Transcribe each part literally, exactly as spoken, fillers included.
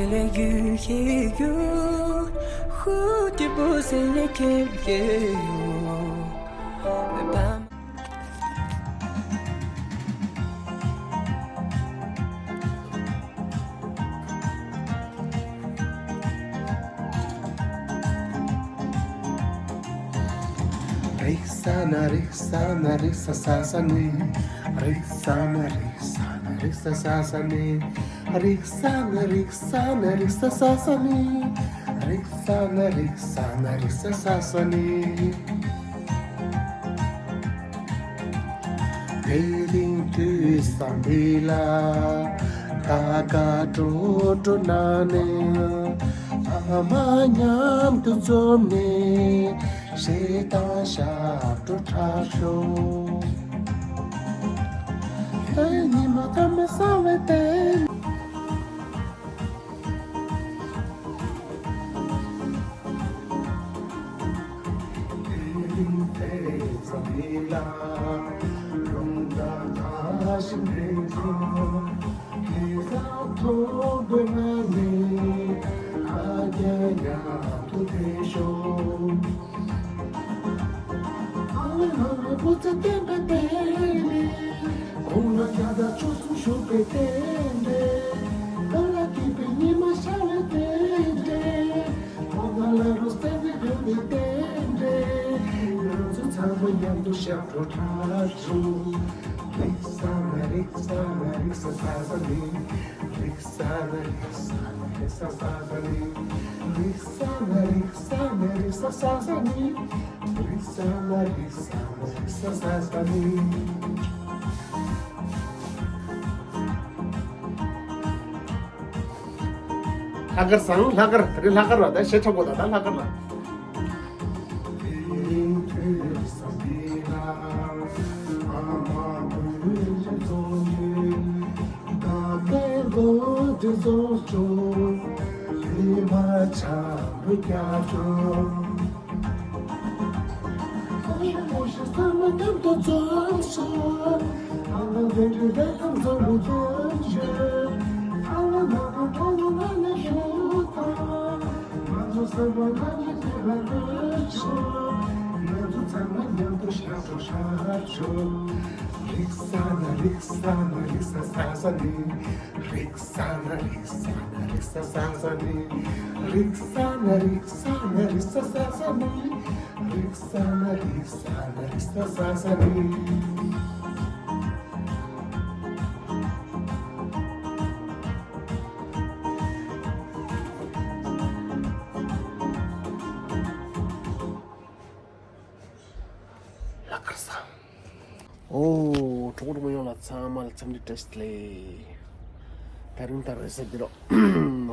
ལས་ཡུལ་ཞིག་ཡུལ། ཤུགས་ཀྱི་བུ་ཟིན་ལས་ཁེབས་ཀྱི་ཡོད། རིག་ས་ན་རིག་ས་ན་རིག་ས་ས་ས་ནི། རིག་ས་ན་རིག་ས་ན་རིག་ས་ས་ས་ནི། རིག་ས་ན་རིག་ས་ན་རིག་ས་ས་ས་ནི། རིག་ས་ན་རིག་ས་ན་རིག་ས་ས་ས་ནི། དེ་རིང་དུས་བཟང་འདི་ལ། ད་ག་འགྲོ་འགྲོ་ན་ནི། ཨ་མ་མཉམ་དུ་འཛོམས་ནས། གཞས་དང་ཞབས་བྲོ་འཁྲབ་ཤོག་ད་ཉི་མ་ཀ་མེད་གསང་བའི་སྟེང་། ཁོང་ལ་རྒྱ་དང་ཆོས་གསུམ་ཞུགས་པའི་རྟེན་འབྲེལ། བོད་ལ་སྐྱིད་པའི་ཉི་མ་ཤར་བའི་རྟེན་འབྲེལ། བོད་ལ་རོ་བསྩལ་བའི་རྒྱུ་ནི་རྟེན་འབྲེལ། ང་ཚོ་ཚང་མ་མཉམ་དུ་ཞབས་བྲོ་འཁྲབ་བྱུང་། རིག་ས་ན་རིག་ས་ན་རིག་ས་ས་ས་ནི། རིག་ས་ན་རིག་ས་ན་རིག་ས་ས་ས་ནི། རིག་ས་ན་རིག་ས་ན་རིག་ས་ས་ས་ནི། རིག་ས་ན་རིག་ས་ན་རིག་ས་ས་ས་ནི། ལྷག་དཀར་བཟང་། ལྷག་དཀར། དེ་རིང་ལྷག་དཀར་ལ་ད་གཞས་འཁྲབ་དགོས། ད་ད་ལྷག་དཀར་ལ། རིག་ས་ན་རིག་ས་ན་རིག་ས་ས་ས་ནི། རིག་ས་ན་རིག་ས་ན་རིག་ས་ས་ས་ནི། རིག་ས་ན་རིག་ས་ན་རིག་ས་ས་ས་ནི། རིག་ས་ན་རིག་ས་ན་རིག་ས་ས་ས་ནི། ལྷག་དཀར་བཟང་། ཨོ། གྲོགས་པོ་གྲོགས་མོ་ཡོངས་ལ་ཚང་མ་ལ་འཚམས་འདྲི་བཀྲ་ཤིས་བདེ་ལེགས། དེ་རིང་ད་རེས་གཟའ་འདི་རོ།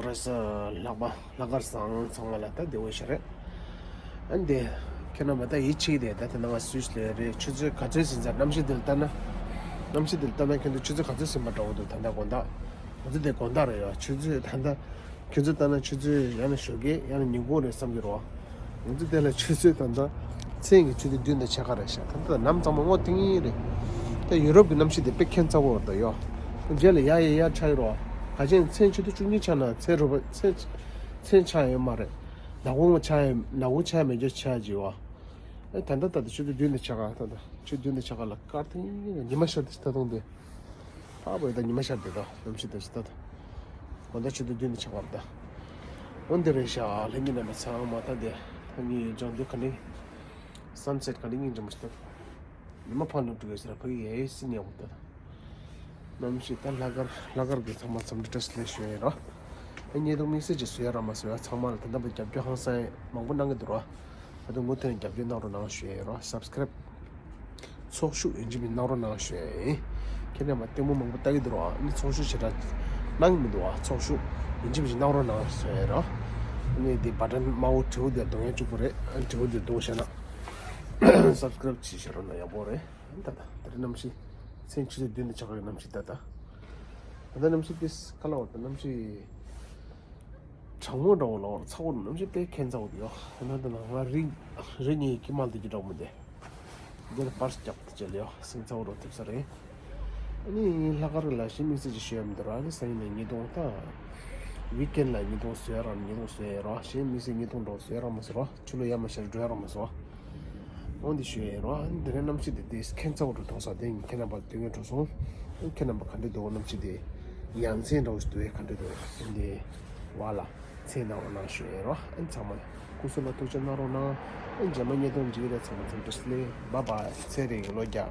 རེས་གཟའ་ལྷག་པ་ལྷག་དཀར་བཟང་། ཚང་མ་ལ་ད་བདེ་པོ་ཞིག་རེད། ཨ་ནི་དེ་ཁྱེད་རྣམ་པ་ད་ཡིད་ཆེས་དེ་ད་དེ་ནང་ང་སུས་ལས་རེད། ཆུ་ཚོད་ག་ཚོད་ཟིན་ཚར། གནམ་གཤིས་འདི་ལ་ལྟ་ན། གནམ་གཤིས་འདི་ལ་ལྟ་ན་ཁྱེད་ཚོ་ཆུ་ཚོད་ག་ཚོད་ཟིན་པ་འདྲ་བོ་འདུག་ད་ལྟ་དགོང་དག་ང་ཚོ་དེ་དགོང་དག་རེད་ཡ། ཆུ་ཚོད་ད་ལྟ་ཁྱེད་ཚོ་ལྟ་ན་ཆུ་ཚོད་ཡང་ན་ཞོགས་ཀས་ཡང་ན་ཉིན་གུང་རེད་བསམ་གྱི་རེད་བ། ང་ཚོ་དེ་ལ་ཆུ་ཚོད་ད་ལྟ་མཚན་གྱི་ཆུ་ཚོད་བདུན་དང་ཕྱེད་ཀ་རེད་ཤག་ད་ལྟ་ནམ་ཚང་མ་སྔོ་ཐིང་ཐིང་རེད། ད་ཡུ་རོབ་ཀྱི་གནམ་གཤིས་དེ་དཔེ་ཁྱད་མཚར་པོ་རེད་ད་ཡོ། རྗེས་ལ་ཡར་ཡར་ཡར་ཆགས་ཀྱི་རེད་བ། ག་ཅན་མཚན་ཆུ་ཚོད་བཅུ་གཉིས་ཆགས་ན་མཚན་རུ་བ་མཚན་མཚན་ཆགས་ཡོད་མ་རེད། ནག་པོ་ཆགས་ཡོད། ནག་པོ་ཆགས་མེད་རྒྱུ་ཆགས་ཀྱི་བ། ཨེ་ད་ལྟ་ད་ལྟ་ཆུ་ཚོད་བདུན་དང་ཕྱེད་ཀ་ད་ལྟ་ཆུ་བདུན་དང་ཕྱེད་ཀ་ལ་དཀར་ཐིང་ཐིང་ཉི་མ་ཤར་དེ་ད་དུང་དེ། ཧ་བོད་ད་ཉི་མ་ཤར་དེ་ད་གནམ་གཤིས་ད་ཤི་ད་ད། དགོང་དག་ཆུ་ཚོད་བདུན་དང་ཕྱེད་ཀ་རེད་ད། འོན་ཏེ་རེད་ཤག་ལྷན་རྒྱས་རྣམ་པ་ཚང་མ་ད་དེ་ལྷན་རྒྱས་ཡོད་ཅང་དེ་ག་ནི། སན་སེཊ་ག་ནི་སྙིང་རྗེ་མོ་ཞིག་ད། ཉི་མ་ཕར་ནུབ་འགྲོ་གི་ཟེར་ཕ་གི་ཡེ་སི་ཉལ་བོ་ད། གནམ་གཤིས་ད་ལྷག་དཀར་ལྷག་དཀར་གྱི་ཚང་མ་འཚམས་འདྲི་བཀྲ་ཤིས་བདེ་ལེགས་ཞུ་ཡ་ཡིན་རོ། ཨ་ཉེ་དུ་དམིགས་བསལ་གྱི་བཟོ་ཡ་ར་མ་བཟོ་ཡ་ཚང་མ་ལ་ད་ལྟ་བར་རྒྱབ་སྐྱོར་ཧང་སང་མང་པོ་གནང་གི་འདུག་རོ། ད་དུང་མུ་མཐུད་ནས་རྒྱབ་སྐྱོར་གནང་རོགས་གནང་ཞུ་ཡ་ཡིན་རོ། སབ་སི་ཀ་རེབ། ཚོགས་ཞུགས་ཡིན་གཅིག་མིན་གནང་རོགས་གནང་ཞུ་ཡ་ཡིན། ཁྱེད་རྣམ་པ་ལྟད་མོ་མང་པོ་ལྟ་གི་འདུག་རོ། ཨ་ནི་ཚོགས་ཞུགས་ཞེ་དྲག་གནང་གི་མི་འདུག་ཨ། ཚོགས་ཞུགས་ཡིན་གཅིག་མིན་གཅིག་གནང་རོགས་གནང་ཞུ་ཡ་ཡིན་རོ། ཨ་ནི་དེ་བ་ཊན་དམར་པོ་དྲིལ་བུ་དེ་རྡུང་ཡ་གཅིག་པོ་རེད། ཨ་ནི་དྲིལ་བུ་དེ་རྡུང་ཤེས་ན་སབ་སི་ཀ་རེབ་བྱེད་ཤེས་རོགས་གནང་། ཡག་པོ་རེད། ཨ་ནི་ད་ད་ད་རེས་གནམ་གཤིས་མཚན་ཆུ་ཚོད་བདུན་དང་ཕྱེད་ཀ་གི་གནམ་གཤིས་ད་ད། ད་ལྟ་གནམ་གཤིས་དེ་ག་ལ་བར་ད་གནམ་གཤིས། གྲང་མོ་འདྲ་བོ་ལ་བར་ཚ་བོ་གནམ་གཤིས་དཔེ་ཁྱད་མཚར་བོ་དེ་ཡོད། ད་ད་ང་རིགས་རིགས་ངའི་ཀྱི་མལ་དུ་ཀྱི་འདྲ་བོ་མི་དེ། འདིར་པར་རྒྱབ་ཏུ་བྱས་ལ་ཡོད། སིང་ཚ་བོ་རོ་ཐེབས་ས་རེད། ཨ་ནི་ལྷག་དཀར་ལ་ཞིག་དམིགས་བསལ་ཅིག་ཞུ་ཡ་མི་འདུག་ར། ཨ་ནི་སང་ཉིན་ནས་ཉིས་སྟོང་ད། ཝིག་ཨེན་ལ་ཉིས་སྟོང་བཟོས་ར་ཉིས་སྟོང་བཟོས་ཡ་རོ། གཞན་མི་ཚེ་ཉིས་སྟོང་འགྲོ་བཟོས་ར་མ་བཟོས་རོ། ཆུ་ལོ་ཡ་མ་ཤར་འགྲོ་ཡ་ར་མ་བཟོས། འོན་ཏེ་ཞུ་ཡ་རོ། དེ་རིང་གནམ་གཤིས་དེ་དེ་ཁྱད་མཚར་བོ་འགྲོ་ཐོག་ས་དེ་ཁྱེད་རྣམ་པ་སྟོན་གྱི་འགྲོ་སོང་། ཁྱེད་རྣམ་པ་ག་འདྲ་འདུག་གནམ་གཤིས་དེ་ཡ་མཚན་འདྲ་བོ་ཞིག་འདུག་གས། ག་འདྲ་འདུག་འདི་བ་ལ་མཚན་གནང་རོགས་གནང་ཞུ་ཡ་རོ། ཨན་ཚང་མ་སྐུ་གཟུགས་ལ་ཐུགས་ཆེ་གནང་རོགས་གནང་། ཨན་རྗེས་མ་ཉིས་སྟོང་འཇིགས་རེད། ཚང་མ་ཚང་མ་བཀྲ་ཤིས་བདེ་ལེགས། བཱའི་བཱའི། ཚེ་རིང་ལོ་བརྒྱ།